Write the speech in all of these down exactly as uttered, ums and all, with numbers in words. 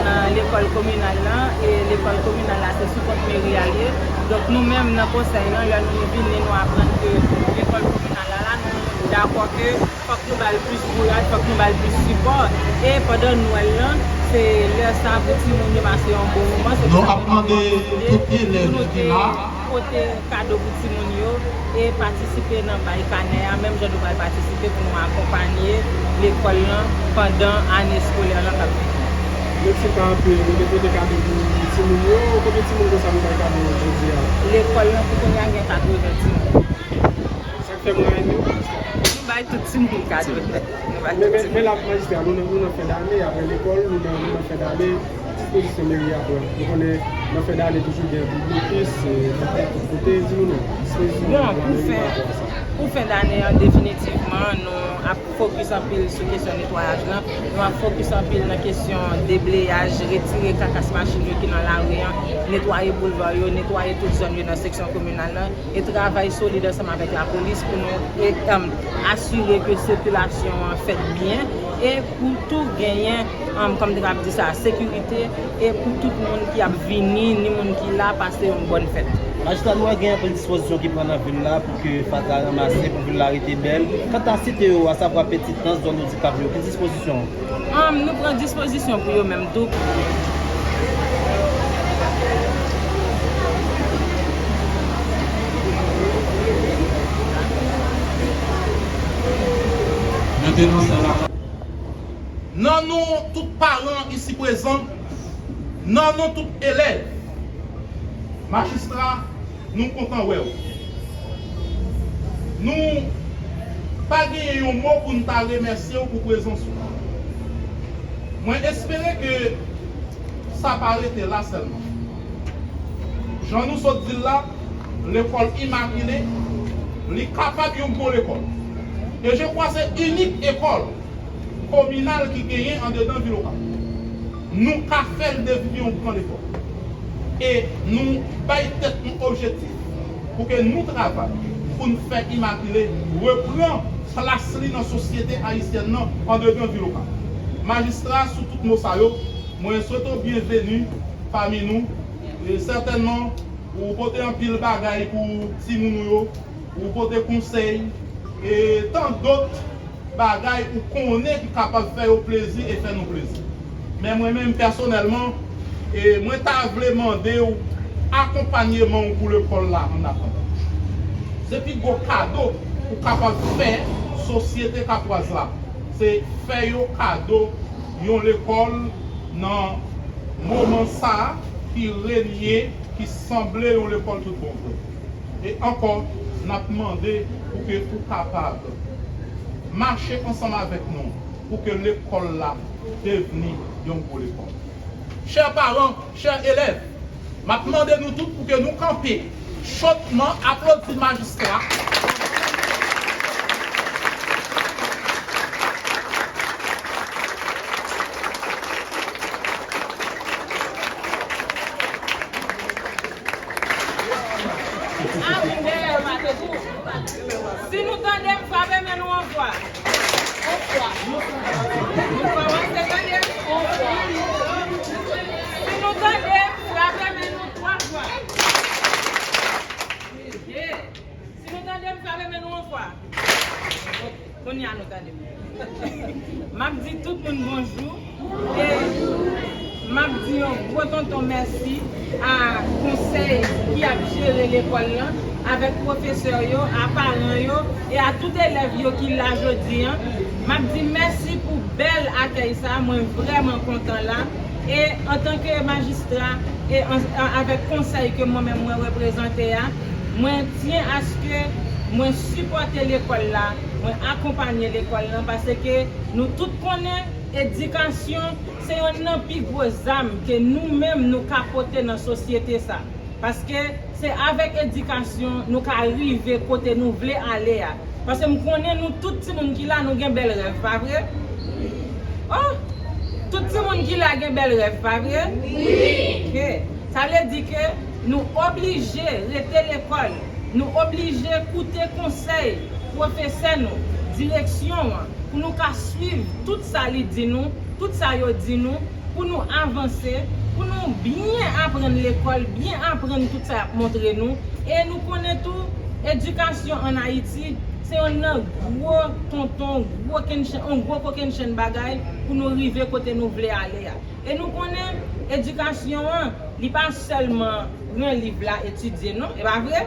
Nan lekòl kominal lan, e lekòl kominal la se sou kont meri a l ye. Donk nou menm nan konsèy lan, lè nou vini, nou aprann ke lekòl kominal la, la, nou dakò ke fòk nou ba l plis kouraj, fòk nou ba l plis sipò. E pandan Nwèl lan, se lè sa pou timoun yo pase yon bon moman, se pou sa ke nou ap mande tout elèv ki la pote kado pou timoun yo e patisipe nan bay kanè a, menm jan nou pral patisipe pou nou akonpanye lekòl lan pandan ane eskolè lan k ap vini an. Mèsi pa anpil. Nou te pote kado pou timoun yo. Konbyen timoun konsa nou bay kado jodi a? Lekòl lan pou kounye a gen katreven timoun. Sa k fè mwen renmen w? Nou bay tout timoun kado. Nou bay tout timoun. Men, men, men la, majistra, nou nan, nou nan fen dane, apre lekòl, nou nan, nou nan fen dane. Dispozisyon meri a pran? Nou konnen nan fen dane toujou gen blokis, e, tout kote, di nou non, dispozisyon meri a pran pa rapò a sa. Bon, pou fen, pou fen dane an, definitivman, nou ap fokis anpil sou kesyon netwayaj lan. Nou ap fokis anpil nan kesyon debleyaj, retire kakas machin yo ki nan lari an, netwaye boulva yo, netwaye tout zòn yo nan seksyon kominal lan, e travay solid ansanm avèk lapolis pou nou, e, em, asire ke sikilasyon an fèt byen e pou tou genyen, em, kòm te ap di sa, sekirite e pou tout moun ki ap vini, ni moun ki la, pase yon bòn fèt. Majistra, nou wè gen anpil dispozisyon ki pran nan vil la pou ke fatra ranmase, pou vil la rete bèl. Kanta site yo, asavwa Petitans, zòn Odikap yo, ki dispozisyon? Ahn, nou pran dispozisyon pou yo menm tou. Nan non tout paran isi prezan, nan non tout elèv, majistra, nou kontan wè w. Nou pa genyen yon mo pou n ta remèsye w pou prezans ou. Mwen espere ke sa pa rete la sèlman. Jan nou sot di l la, lekòl Imakile, li kapab yon bon lekòl. E je kwa se inik ekòl kominal ki genyen andedan vil Okap. Nou ka fè l devni yon gran lekòl. E nou bay tèt nou objektif pou ke nou travay pou n fè Imakile repran plas li nan sosyete ayisyèn nan andedan vil Okap. Majistra, sou tout mo sa yo, mwen swete w byenveni pami nou. E sètènman, ou pote anpil bagay pou timoun ou yo, ou pote konsèy, e tan dòt bagay ou konnen ki kapab fè yo plezi e fè nou plezi. Men mwen menm pèsonèlman, e mwen ta vle mande w akonpanyeman w pou lekòl la annatandan. Se pi gwo kado ou kapab fè sosyete kapwaz la, se fè yo kado yon lekòl nan moman sa a ki renye, ki sanble yon lekòl tout bon vre. E ankò, n ap mande pou ke ou kapab mache ansanm avèk nou pou ke lekòl la devni yon gwo lekòl. Chè paran, chè elèv, m ap mande nou tout pou ke nou kanpe chotman, aplodi majistra. A vin dèyè yo, pa te kou. Si nou tande m, frape men nou yon fwa. Yon fwa. Nou kòmanse tande m? Yon fwa. Si nou tande m, frape men nou twa fwa. Yeah. Si nou tande m, frape men nou yon fwa. Ok, kounye a nou tande m. M ap di tout moun bonjou. E m ap di yon gwo tonton mèsi a konsèy ki ap jere lekòl lan, avèk pwofesè yo, a paran yo, e a tout elèv yo ki la jodi an. M ap di mèsi pou bèl akèy sa a, mwen vrèman kontan la. E antanke majistra, e an, a, avèk konsèy ke mwen menm mwen reprezante a, mwen tyen aske mwen sipòte lekòl la, mwen akonpanye lekòl lan, paske nou tout konnen edikasyon se yonn nan pi gwo zam ke nou menm nou ka pote nan sosyete sa. Paske se avèk edikasyon nou ka rive kote nou vle ale a. Paske m konnen nou tout timoun ki la, nou gen bèl rèv, pa vre? Oh! Tout timoun ki la gen bèl rèv, pa vre? Wi! Ok. Sa vle di ke nou oblije rete lekòl, nou oblije koute konsèy pwofesè nou, direksyon an, pou nou ka swiv tout sa li di nou, tout sa yo di nou, pou nou avanse, pou nou byen aprann lekòl, byen aprann tout sa y ap montre nou. E nou konnen tou, edikasyon ann Ayiti, se yonn nan gwo tonton, gwo kenn chen, yon gwo kokennchenn bagay pou nou rive kote nou vle ale a. E nou konnen, edikasyon an, li pa sèlman pran liv la, etidye, non, e pa vre?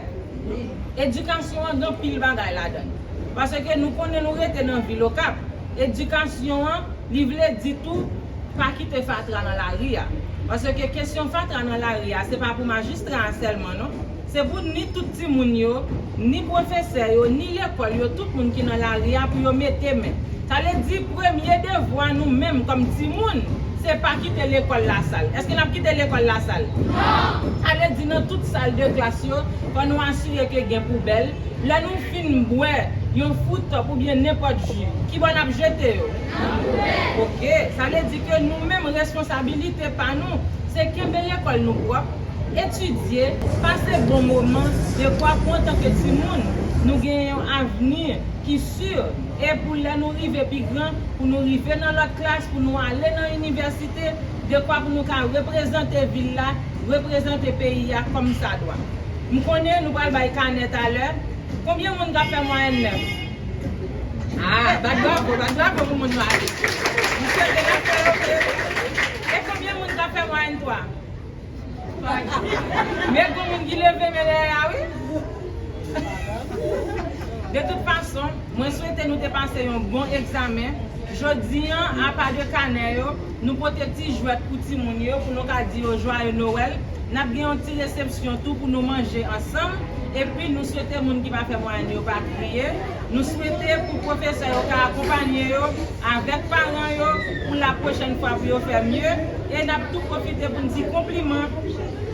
Edikasyon an gen anpil bagay ladan l. Paske nou konnen nou rete nan vil Okap. Edikasyon an, li vle di tou, pa kite fatra nan lari a. Paske kesyon fatra nan lari a, se pa pou majistra a sèlman, non. Se pou ni tout timoun yo, ni pwofesè yo, ni lekòl yo, tout moun ki nan lari a pou yo mete men. Sa vle di premye devwa nou menm kòm timoun, se pa kite lekòl la sal. Èske n ap kite lekòl la sal? Non! Sa vle di nan tout sal de klas yo, fò nou asire ke gen poubèl. Lè nou fin bwè yon Fruit Top oubyen nenpòt ji, kibò n ap jete yo? Nan poubèl. Oke, sa vle di ke nou menm responsabilite pa nou, se kenbe lekòl nou pwòp, etidye, pase bon moman, dekwa pou antanke timoun, nou gen yon avni ki si, e pou lè nou rive pi gran, pou nou rive nan lòt klas, pou nou ale nan inivèsite, dekwa pou nou ka reprezante vil la, reprezante peyi a kòm sa dwa. M konnen nou pral bay kanè talè. Konbyen moun k ap fè mwayèn nèf? Ah, bat bravo, bat bravo pou moun yo ale. M swete n ap fè yo vre. E konbyen moun k ap fè mwayèn twa? Men gon moun ki leve men dèyè a, wi. De tout fason, mwen swete nou te pase yon bon egzamen. Jodi an, apa de kanè yo, nou pote ti jwèt pou timoun yo, pou nou ka di yo jwaye Nowèl. N ap gen yon ti resepsyon tou pou nou manje ansanm. Epi nou swete moun ki pa fè mwayèn yo pa kriye. Nou swete pou pwofesè yo ka akonpanye yo avèk paran yo pou la pwochèn fwa pou yo fè mye. E n ap tou pwofite pou n di konpliman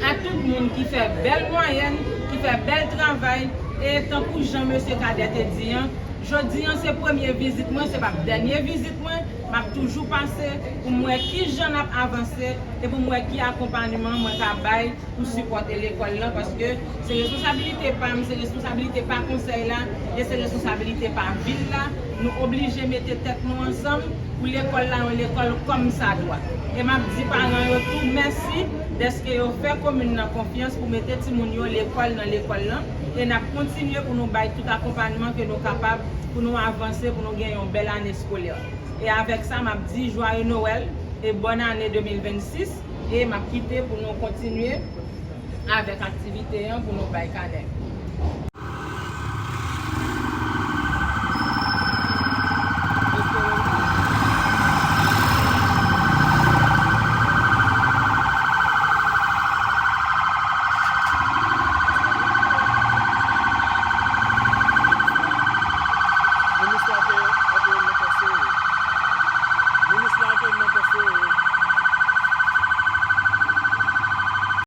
a tout moun ki fè bèl mwayèn, ki fè bèl travay. E tankou jan mesye Kadè te di an, jodi an se premye vizit mwen, se p ap dènye vizit mwen. M ap toujou pase pou m wè ki jan n ap avanse e pou m wè ki akonpanyman mwen ka bay pou sipòte lekòl lan, paske se responsabilite pa m, se responsabilite pa konsèy la, e se responsabilite pa vil la. Nou oblije mete tèt nou ansanm pou lekòl la yon lekòl kòm sa dwa. E m ap di paran yo tou mèsi dèske yo fè komin nan konfyans pou mete timoun yo lekòl nan lekòl lan. E n ap kontinye pou nou bay tout akonpanyman ke nou kapab pou nou avanse, pou nou gen yon bèl ane eskolè. E avèk sa, m ap di jwaye Nowèl e bòn ane de mil vennsis. E m ap kite pou nou kontinye avèk aktivite an pou nou bay kanè.